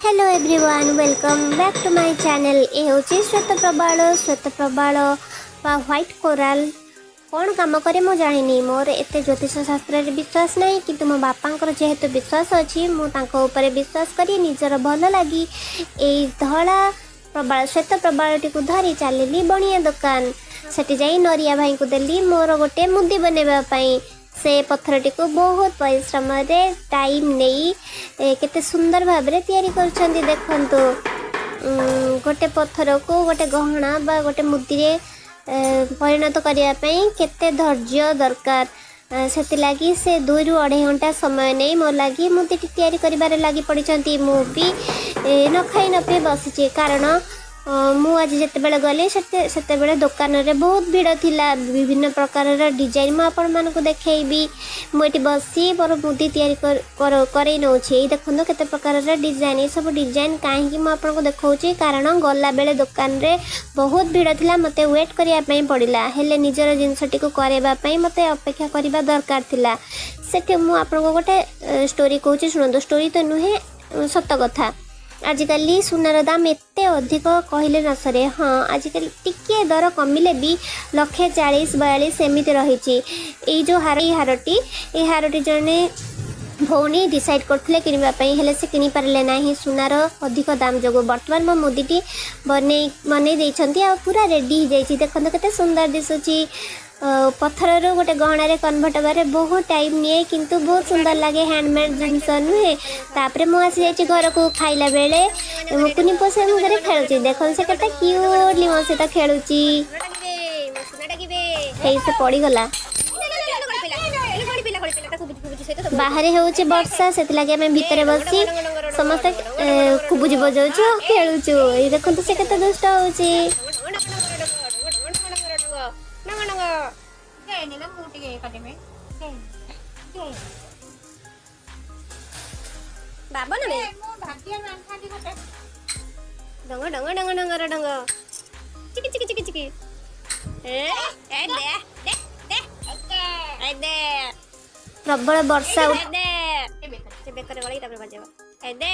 Hello everyone, welcome back to my channel. ଏ ହେଉଛି ଶ୍ୱେତ ପ୍ରବାଳ। ଶ୍ୱେତ ପ୍ରବାଳ ବା ହ୍ୱାଇଟ୍ କୋରାଲ କ'ଣ କାମ କରେ ମୁଁ ଜାଣିନି। ମୋର ଏତେ ଜ୍ୟୋତିଷ ଶାସ୍ତ୍ରରେ ବିଶ୍ୱାସ ନାହିଁ, କିନ୍ତୁ ମୋ ବାପାଙ୍କର ଯେହେତୁ ବିଶ୍ୱାସ ଅଛି, ମୁଁ ତାଙ୍କ ଉପରେ ବିଶ୍ୱାସ କରି ନିଜର ଭଲ ଲାଗି ଏଇ ଧଳା ପ୍ରବାଳ, ଶ୍ୱେତ ପ୍ରବାଳଟିକୁ ଧରି ଚାଲିଲି ବଣିଆ ଦୋକାନ। ସେଠି ଯାଇ ନରିଆ ଭାଇଙ୍କୁ ଦେଲି ମୋର ଗୋଟେ ମୁଦି ବନେଇବା ପାଇଁ। ସେ ପଥରଟିକୁ ବହୁତ ପରିଶ୍ରମରେ ଟାଇମ୍ ନେଇ କେତେ ସୁନ୍ଦର ଭାବରେ ତିଆରି କରୁଛନ୍ତି ଦେଖନ୍ତୁ। ଗୋଟେ ପଥରକୁ ଗୋଟେ ଗହଣା ବା ଗୋଟେ ମୁଦିରେ ପରିଣତ କରିବା ପାଇଁ କେତେ ଧୈର୍ଯ୍ୟ ଦରକାର। ସେଥିଲାଗି ସେ 2ରୁ ଅଢ଼େଇ ଘଣ୍ଟା ସମୟ ନେଇ ମୋ ଲାଗି ମୁଦିଟି ତିଆରି କରିବାରେ ଲାଗି ପଡ଼ିଛନ୍ତି। ମୁଁ ବି ନ ଖାଇ ନ ପିଇ ବସିଛି, କାରଣ ମୁଁ ଆଜି ଯେତେବେଳେ ଗଲି, ସେତେବେଳେ ଦୋକାନରେ ବହୁତ ଭିଡ଼ ଥିଲା। ବିଭିନ୍ନ ପ୍ରକାରର ଡିଜାଇନ୍ ମୁଁ ଆପଣମାନଙ୍କୁ ଦେଖେଇବି। ମୁଁ ଏଠି ବସି ମୋର ମୁଦି ତିଆରି କରେଇ ନେଉଛି। ଏଇ ଦେଖନ୍ତୁ କେତେ ପ୍ରକାରର ଡିଜାଇନ୍। ଏସବୁ ଡିଜାଇନ୍ କାହିଁକି ମୁଁ ଆପଣଙ୍କୁ ଦେଖାଉଛି? କାରଣ ଗଲାବେଳେ ଦୋକାନରେ ବହୁତ ଭିଡ଼ ଥିଲା, ମୋତେ ୱେଟ୍ କରିବା ପାଇଁ ପଡ଼ିଲା। ହେଲେ ନିଜର ଜିନିଷଟିକୁ କରାଇବା ପାଇଁ ମୋତେ ଅପେକ୍ଷା କରିବା ଦରକାର ଥିଲା। ସେଠି ମୁଁ ଆପଣଙ୍କୁ ଗୋଟେ ଷ୍ଟୋରି କହୁଛି, ଶୁଣନ୍ତୁ। ଷ୍ଟୋରି ତ ନୁହେଁ, ସତ କଥା। ଆଜିକାଲି ସୁନାର ଦାମ ଏତେ ଅଧିକ, କହିଲେ ନ ସରେ। ହଁ, ଆଜିକାଲି ଟିକିଏ ଦର କମିଲେ ବି ଲକ୍ଷେ ଚାଳିଶ ବୟାଳିଶ ଏମିତି ରହିଛି। ଏଇ ଯେଉଁ ହାର, ଏଇ ହାରଟି ଜଣେ ଭଉଣୀ ଡିସାଇଡ଼୍ କରୁଥିଲେ କିଣିବା ପାଇଁ, ହେଲେ ସେ କିଣିପାରିଲେ ନାହିଁ ସୁନାର ଅଧିକ ଦାମ ଯୋଗୁଁ। ବର୍ତ୍ତମାନ ମୋ ମୁଦିଟି ବନେଇ ବନେଇ ଦେଇଛନ୍ତି ଆଉ ପୁରା ରେଡ଼ି ହେଇଯାଇଛି। ଦେଖନ୍ତୁ କେତେ ସୁନ୍ଦର ଦିଶୁଛି। ପଥରରୁ ଗୋଟେ ଗହଣାରେ କନଭର୍ଟ ହେବାରେ ବହୁତ ଟାଇମ୍ ନିଏ, କିନ୍ତୁ ବହୁତ ସୁନ୍ଦର ଲାଗେ, ହ୍ୟାଣ୍ଡମେଡ଼୍ ଜିନିଷ ନୁହେଁ? ତାପରେ ମୁଁ ଆସିଯାଇଛି ଘରକୁ। ଖାଇଲା ବେଳେ ମୋ କୁନି ପୁଅ ସାଙ୍ଗରେ ଖେଳୁଛି। ଦେଖନ୍ତୁ ସେ କେତେ କ୍ୟୁଟଲି ମୋ ସହିତ ଖେଳୁଛି। ହେଇ, ସେ ପଡ଼ିଗଲା। ବାହାରେ ହେଉଛି ବର୍ଷା, ସେଥିଲାଗି ଆମେ ଭିତରେ ବସି ସମସ୍ତେ କୁବୁଜି ବଜାଉଛୁ ଆଉ ଖେଳୁଛୁ। ଏଇ ଦେଖନ୍ତୁ, ସେ କେତେ ଦୁଷ୍ଟ ହେଉଛି। ମୁଁ ଟିକେ କାଟିବି। ବାବା ନେବେ। ମୁଁ ଭାଜିଆରୁ ଆଣିଥାନ୍ତି ଗୋଟେ। ଡଙ୍ଗ ଡଙ୍ଗ ଡଙ୍ଗ ଡଙ୍ଗର ଡଙ୍ଗ, ଚିକି ଚିକି ଚିକି ଚିକି। ଏ ଏ, ଦେ ଦେ ଦେ, ଏ ଦେ। ପ୍ରବଳ ବର୍ଷା। ଦେ, ସେ ବେକରେ ଗଳେଇ ତାପରେ ବଜେଇବ। ଏ ଦେ।